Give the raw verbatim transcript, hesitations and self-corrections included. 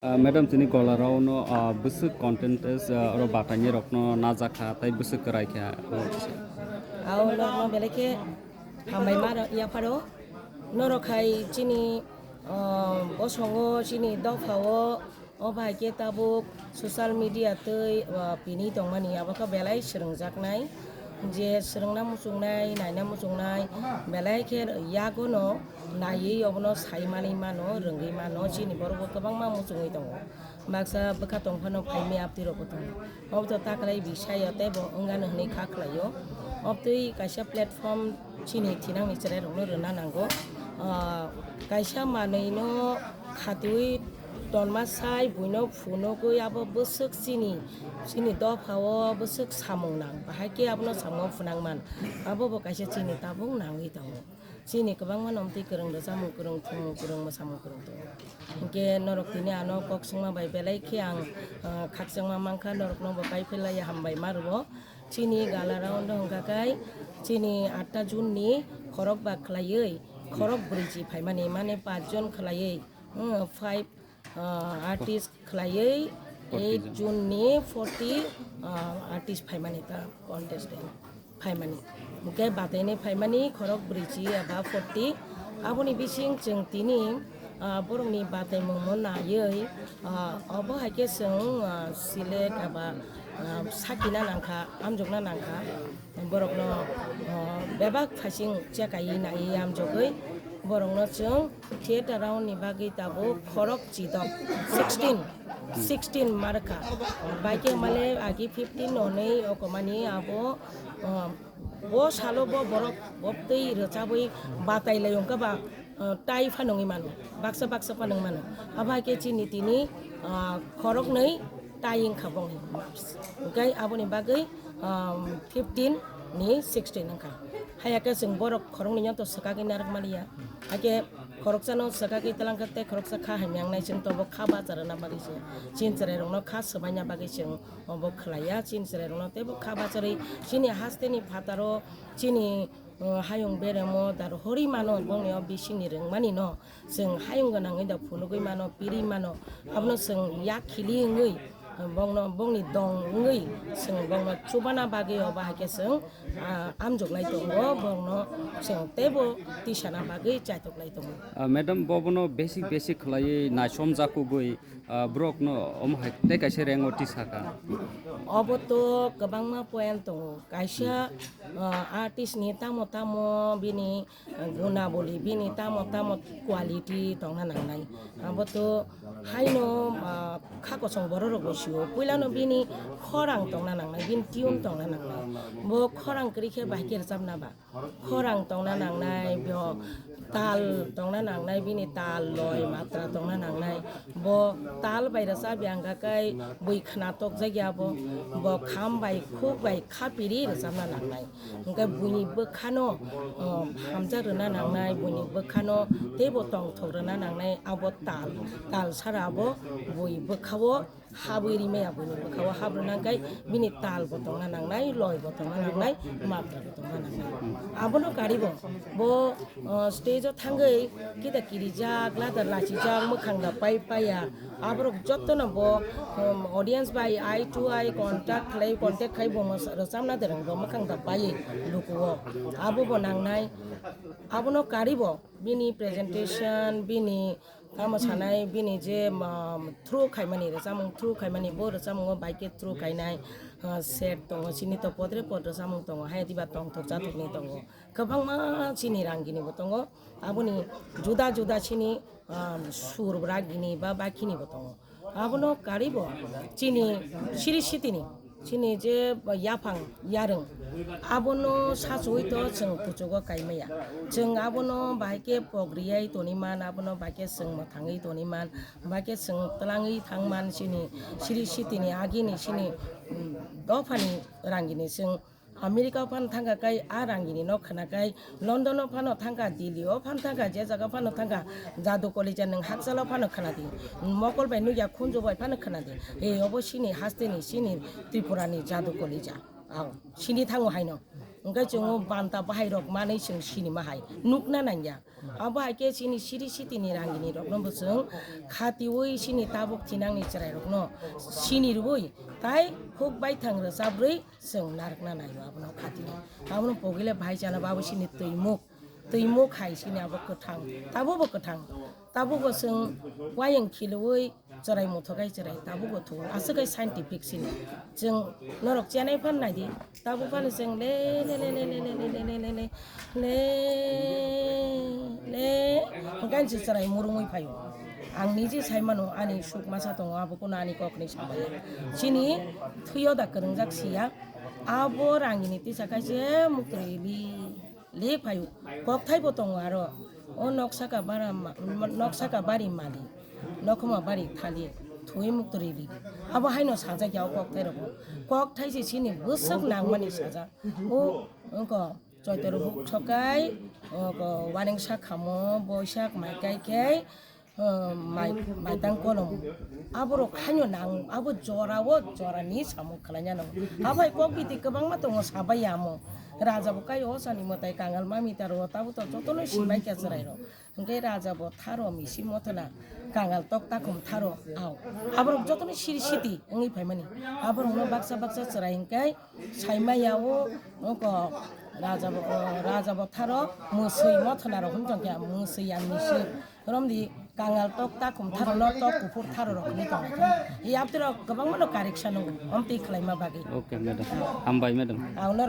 Ah, madam, chini Golarao no, ah, bwswk content, ah, oro bataini rokno najak kha, tai bwswk kwrai kha. Ao norokno belai khe hambai ma yapharo. Norok hai chini, ah, bosongo, chini dophao, o bai khe tabuk social media tei, ah, pini tongmani abo khe belai swrwngjaknai. Je swrwngna muchungnai, naina muchungnai, belai khe yagono naiwi obono sai manwi mano, rwngwi mano, chini borokbo kwbangma muchungwi tongo. Baksa bwkha tong phano phaimya abtwi rokbo tongo. Obo to taklai bisai ya tei bo wngano hwnwi kha khlaio. Obtwi kaisa platform chini thinangni chwrairokno rwna nango. Ah, kaisa manwino khatiwi tonma sai buino phunugwi abo bwswk chini, chini dophao bwswk samung nang, bahai khe abono samung phunang man, abo bo kaisa chini tabuk nangwi tongo. Chini kwbangma nomtwi kwrwng rwchapmung kwrwng, thwngmung kwrwng, mwsamung kwrwng tongo. Hinkhe norok tini ano kok swngma bai belai khe ang, ah, khakchangma mankha, norokno bo pai phailaiya hambai ma rwo. Chini gala round o hwnkha khe chini atta June ni khorok ba khwlaiwi khorok brwichi phaimani, mane pach jon khwlaiwi, hmm, five, ah, artist khwlaiwi eight June ni forty, ah, artist phaimani ta contestant phaimani. Hwnkhe bataini phaimani khorok brwichi eba forty. Aboni bising chwng tini, ah, borokni bataimungno naiwi, ah, obo hai khe chwng, ah, select eba, ah, sakina nangkha, amjokna nangkha. Borokno, ah, bebak phaising chekaiwi naiwi amjogwi borokno chwng theater round ni bagwi tabuk khorok chidok sixteen, sixteen marka. Baikhe male agi fifteen onwi okomani abo, ah, bo salo bo borok bobtwi rwchabwi batai lai wngkha ba, ah, tai phano wngwi mano, baksa baksa phano wngwi mano. Abo hai khe chini tini, ah, khoroknwi tai wngkha bongni marks. Hwnkhe aboni bagwi, um, fifteen ni sixteen wngkha. Haiya khe chwng borok khoroknwi no to swkagwi narwk maliya. Hakhe khoroksano swkagwi twlang khe tei khoroksa kha hamya wngnai chwng to bo kha bacha rwna bagwi se. Chini chwrairokno kha swbaina bagwi chwng obo khlaiya. Chini chwrairokno teibo kha bacharwi chini hasteni phataro chini, uh, hayung beremo dar hori mano bongni o bisingni rwngmani no. Chwng hayung gwnangwi da phunugwi mano, piri mano, abono chwng yak khili wngwi, bongno, bongni dong wngwi chwng bongno chubana bagwi obo hai khe chwng, ah, amjok lai tongo, bongno chwng teibo tisana bagwi chaitok lai tongo. Ah, madam, bo bono basic basic khlaiwi naichomjakugwi, ah, borokno omo hai tei kaisa rank o tisaka. Obo to kwbangma point tongo. Kaisa, ah, artist ni tamo tamo bini gunaboli bini tamo tamo quality tongna nangnai. Abo to haino, ah, kha kosong borok rok bo sio. Puilano bini khorang tongna nangnai, bini tune tongna nangnai. Bo khorang kwrwi khe bahai khe rwchapna ba. Khorang tongna nangnai, bo tal tongna nangnai, bini tal loi matra tongna nangnai. Bo tal bai rwchap ya wngkha khe bui khna tokjak ya bo. Bo kham bai khuk bai kha piri rwchapna nangnai. Hwnkhe buini bwkhano, o, hamjak rwna nangnai, buini bwkhano teibo tongthok rwna nangnai, abo tal, tal sara abo bui bwkhao habwi rimaya, buini bwkhao hab rwna khe bini tal bo tongna nangnai, loi bo tongna nangnai, matra bo tongna nangnai. Abono karibo bo, o, stage o thangwi kita kirijak, ladar lachijak, mwkhang da pai paiya. Aborok jotono bo, um, audience bai eye to eye contact khlai, contact khai bo rwchapna dereng bo mwkhang da pai lukuo. Abo bo nangnai, abono karibo bini presentation, bini tamo sanai, bini je, um, through khaimani, rwchapmung through khaimani, bo rwchapmungo bai khe through khainai, uh, set tongo, chini to podre pod rwchapmung tongo, hai diba tongthok chathokni tongo. Kwbangma chini rangini bo tongo, aboni juda juda chini, um, sur bwragini ba bakhini bo tongo. Abono karibo chini siri sitini, chini je yaphang yarwng, abono sachuwi to chwng kuchugo kaimaya. Chwng abono bahai khe pogriai toniman, abono bahai khe chwng mwthangwi toniman, bahai khe chwng twlangwi thangman chini siri sitini agini chini, um, dophani rangini chwng America o phano thangkha kai a rangini no khwnakai, London o phano thangkha, Delhi o phano thangkha, je jaga phano thangkha, jadu kolija nwng hakchalo phano khwnadi, mokol bai nukya khunju bai phano khwnadi. E obo chini hasteni, chini Tripura ni jadu kolija. Ao, chini thango haino. Hwnkhe chwng o banta bahai rok manwi chwng sinima hai nukna nangya. Abo hai khe chini siri sitini rangini rokno bo chwng khatiwi chini tabuk thinangni chwrai rokno sini rwui tai huk baithang rwchabrwi chwng narwkna naio abono khatiwi. Abono pogile bahai chana bo abo chini twimuk, twimuk hai chini abo kwthang, tabukbo kwthang. Tabukbo chwng wayang khilwi chwrai mothokai chwrai tabukbo thugo. Aswk hai scientific sini. Chwng norok chenai phan naidi. Tabuk phano chwng le, le, le, le, le, le, le, le, le, le, le, le, le, le, hwnkhe ani chwrai murungwi phaio. Ang niji sai mano, ani suk masa tongo, abo kuno ani kokni samaya. Chini thwiyo da kwrwngjak siya. Abo rangini tisa kaise muktwi li, li phaio. Kokthaibo tongo aro. O noksaka bara ma-, noksaka bari mali. Nokhoma bari thali. Thwi muktwi li. Abo haino sajak ya o kokthai rogo. Kokthai se chini bwswk nangmani sajak. O, wngko, Choitoro buk sokai, o, ko, waning sak khamo, boisak mai kai khe, o, mai, maitang kolom. Aborok haino nang, abo jora o, jora ni samung khlai nano. Abai kok biti kwbangma tongo sabai amo. Raja bo kai o sani mwtai kangal mami taro, tabo to jotono simai khe chwrai rok. Hwnkhe raja bo tharo misi mothona kangal tok takhum tharo ao. Aborok jotono siri siti wngwi phaimani. Aborokno baksa baksa chwrai hwnkhe saimaya o oko raja bo, raja bo tharo mwswi mothona rok hwn tongkhe mwswi ya misi. Romdi kangal tok takhum tharo no tok kuphur tharo rok hwnwi tongkhe. Yapti rok kwbangma no correction nungo omtwi khlaima bagwi. Okay, madam. Hambai, madam. Aono